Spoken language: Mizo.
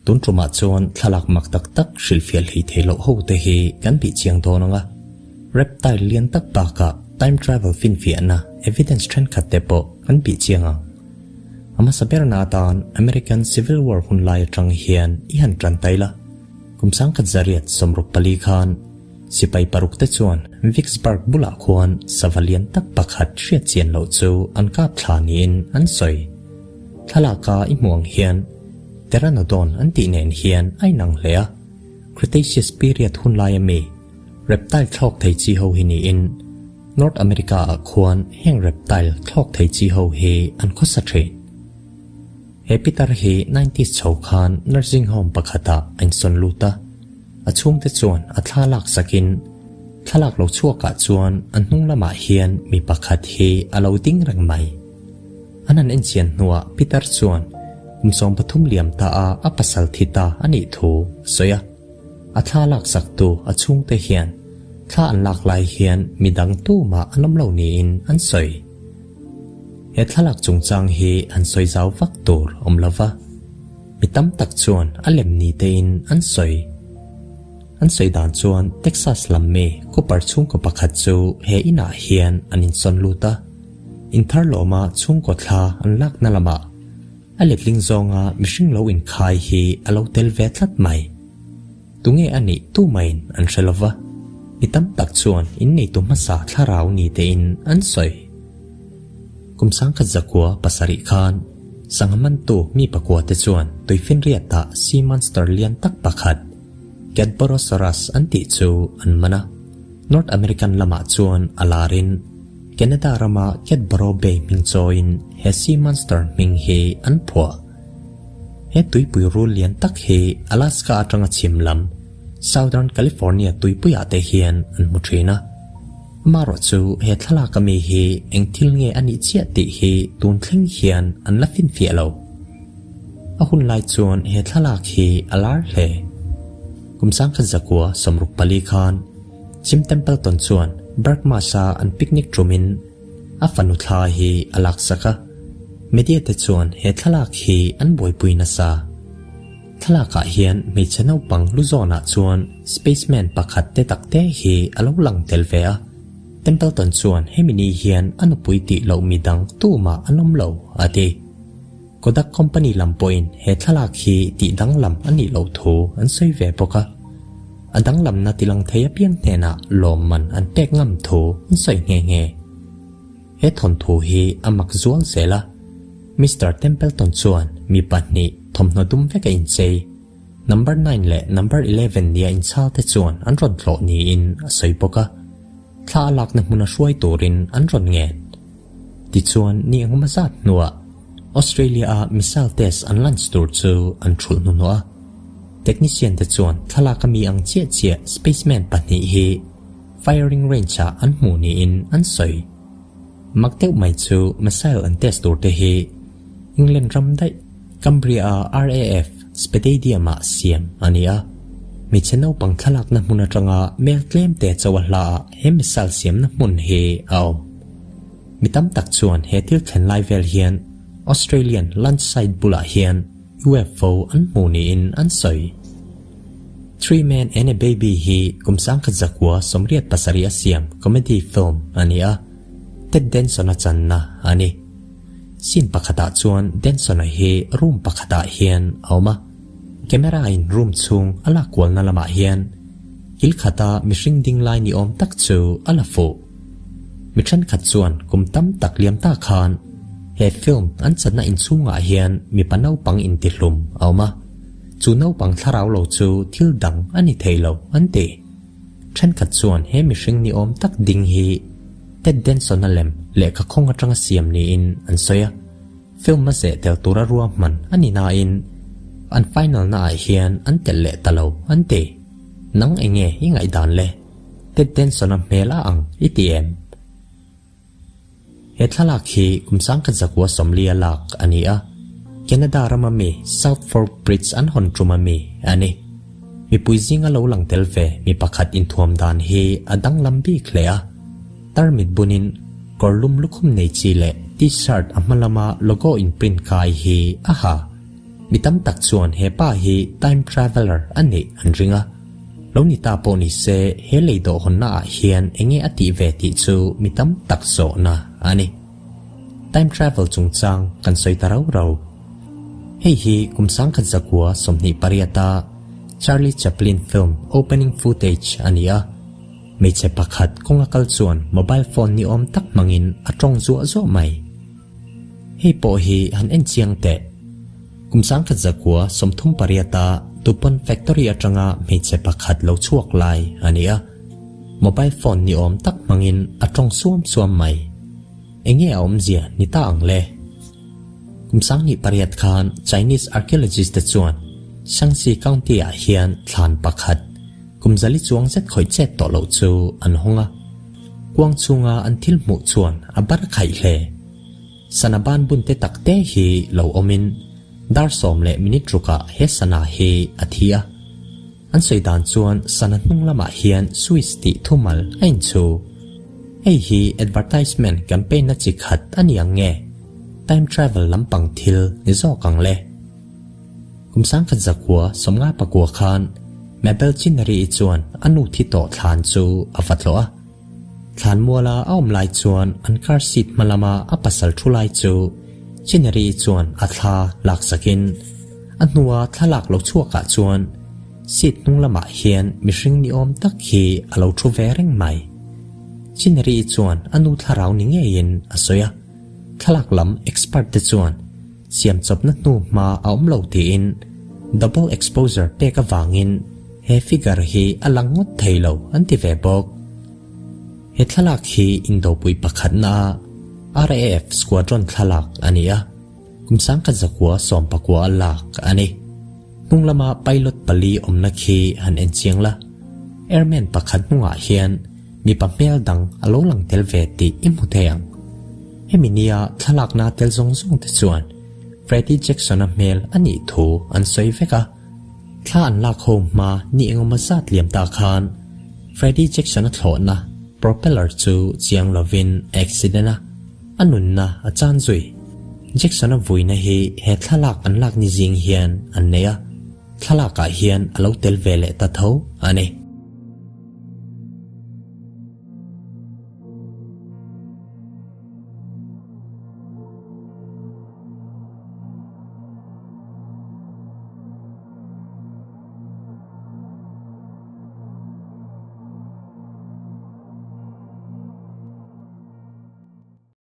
Tun tumah chuan thlalak mak tak tak hrilhfiah hlei thei loh ho te hi kan bih chiang dawn ang a. Reptile lian tak bakah time travel finfiahna evidence thenkhat te pawh kan bih chiang ang. A hmasa berna atan American Civil War hun lai atang hian i han tan tai la. Kum 1984 khan sipai paruk te chuan Vicksburg bulah khuan sava lian tak pakhat hriat chian loh chu an kap thla niin an sawi. Thlalaka i hmuh ang hian Pteranodon an tih nen hian a inang hle a, Cretaceous period hun laia mi reptile thlawk thei chi ho hi niin North America ah khuan heng reptile thlawk thei chi ho hi an khawsa thin. He pitar hi nineties chho khan nursing home pakhatah a insawn lut a, a chhungte chuan a thla lak sakin thlalak lo chhuakah chuan a hnung lamah hian mi pakhat hi a lo ding reng mai. An han enchian hnuah pitar chuan kum 13 liam ta a a pasal thi ta a nih thu a sawi a. A thla laksaktu a chhungte hian thla an lak lai hian midang tumah an awm lo niin an sawi. He thlalak chungchang hi an sawi zau vak tur awm lo va, mi tam tak chuan a lem ni tein an sawi. An sawi dan chuan Texas lam mi Cooper chhungkaw pakhat chu he inah hian an insawn lut a, inthar lawma chhungkaw thla an lakna lamah a letling zawnga mihring lo inkhai hi a lo tel ve tlat mai. Tunge a nih tumain an hre lo va, mi tam tak chuan inneitu hmasa thlarau ni tein an sawi. Kum 1907 khan sangha mantu mi pakua te chuan tuifinriatah sea monster lian tak pakhat, Cadborosaurus an tih chu an man a. North American lamah chuan a larin Canada rama Cadboro Bay hming chawiin he sea monster hming hi an phuah. He tuipui rul lian tak hi Alaska atanga chhim lam, Southern California tuipuiah te hian an hmu thin a. Amaherawh chu he thlalak ami hi eng thil nge a nih chiah tih hi tun thleng hian an la finfiah lo. A hun lai chuan he thlalak hi a lar hle. Kum 1964 khan Jim Templeton chuan Bergmas-a an picnic tumin a fanu thla hi a laksak a. Media te chuan he thlalak hi an buaipui nasa. Thlalakah hian hmeichhe naupang lu zawnah chuan spaceman pakhat te tak te hi a lo lang tel ve a. Templeton chuan hemi ni hian a nupui tih loh mi dang tumah an awm lo, a ti. Kodak company lam pawhin he thlalak hi tih danglam a nih loh thu an sawi ve bawk a. A danglamna tilang thei apiang hnenah lawmman an pek ngam thu an sawi nghe nghe. He thawnthu hi a mak zual zel a, Mister Templeton chuan mi pahnih thawmhnaw dum vek a inchei. Number nine leh number 11 nia inchhal te chuan an rawn tlawh niin a sawi bawk a, thla a lakna hmuna hruai turin an rawn ngen. Tichuan ni engemaw zat hnuah Australia-a missile test an launch tur chu an thulh hnuhnawh a, technician te chuan thlalak a mi ang chiah chiah spaceman pahnih hi Firing range ah an hmuh niin an sawi. Mak deuh mai chu missile an test tur te hi England ram daih Cumbria a RAF Spedadium ah siam a ni a. Hmeichhe naupang thlalakna hmun atanga mel tlem te cho a hla ah he missile siamna hmun hi a awm. Mi tam tak chuan he thil thlen lai vel hian Australian launch site bulah hian UFO an hmu niin an sawi. Three Men and a Baby hi kum 1987 a siam comedy film a ni a, Ted Danson-a channa a ni. Scene pakhatah chuan Danson-a hi room pakhatah hian a awm a, camera-in room chhung a lak kualna lamah hian kil khata mihring ding lai ni awm tak chu a la fuh. Mi thenkhat chuan kum tam tak liam ta khan he film an channa inchhungah hian mipa naupang intihlum a awm a. Chu naupang thlarau lo chu thil dang a ni thei lo, an ti. Thenkhat chuan he mihring ni awm tak ding hi Ted Danson-a lem lehkha khawng atanga siam niin an sawi a. Film a zeh tel tura ruahman a ni nain an final naah hian an telh leh ta lo, an ti. Nang enge i ngaihdan le? Ted Danson-a hmel a ang i ti em? He thlalak hi kum 1940 a lak a ni a, Canada rama mi South Fork Bridge an hawn tum a mi a ni. Mipui zinga lo lang tel ve mi pakhat inthuam dan hi a danglam bik hle a, tarmit bunin kawr lum lukhum nei chi leh T-shirt a hma lama logo in print kai hi a ha. Mi tam tak chuan he pa hi time traveller a nih an ring a. Lo ni ta pawh ni se he lei dawh hawnna ah hian enge a tih ve tih chu mi tam tak zawhna a ni. Time travel chungchang kan sawi ta rau rau. Hei hi kum 1928 a Charlie Chaplin film opening footage a ni a. Hmeichhe pakhat kawnga kal chuan mobile phone ni awm tak hmangin a tawng zuah zuah mai. Hei pawh hi han en chiang teh. Kum 1938 a Dupont factory atanga hmeichhe pakhat lo chhuak lai a ni a. Mobile phone ni awm tak hmangin a tawng suam suam mai. Enge a awmzia ni ta ang le? Kum 2008 khan Chinese archaeologist te chuan Shaanxi County ah hian thlan pakhat kum zali chuang zet khawih chet tawh loh chu an hawng a. Kuang chhunga an thil hmuh chuan a bar khaih hle. Sana ban bun te tak te hi lo awmin dar sawm leh minute rukah he sana hi a thi a. An sawi dan chuan sana hnung lamah hian Swiss tih thumal a inchhu. Hei hi advertisement campaign na chi khat a ni ang nge? Time travel lampang thil ni zawk ang le? Kum 1959 khan Mabel Chinnery-i chuan a nu thi tawh thlan chu a va tlawh a. Thlan muala a awm lai chuan an car seat hma lama a pasal thu lai chu Chinnery-i chuan a thla laksakin a hnua thlalak lo chhuakah chuan seat hnung lamah hian mihring ni awm tak hi a lo thu ve reng mai. Chinnery-i chuan a nu thlarau ni ngeiin a sawi a. Thlalak lam expert te chuan Siamchawpna hnu hma a awm lo tiin double exposure pek avangin he figure hi a lang ngawt thei lo an ti ve bawk. He thlalak hi Indopui pakhatna a RAF squadron thlalak a ni a, kum 1919 a lak a ni. Hnung lama pilot pali awmna khi han en chiang la, airman pakhat hnungah hian mipa hmel dang a lo lang tel ve tih i hmu thei ang. Hemi nia thlalakna tel zawng zawng te chuan Freddie Jackson-a hmel a nih thu an sawi vek a. Thla an lak ho hma ni engemaw zat liam ta khan Freddie Jackson-a thlawhna propeller chu chiang lovin a accident a, a nunna a chan zui. Jackson-a vuina hi he thlalak an lak ni zing hian an nei a, thlalakah hian a lo tel ve leh ta tho a ni.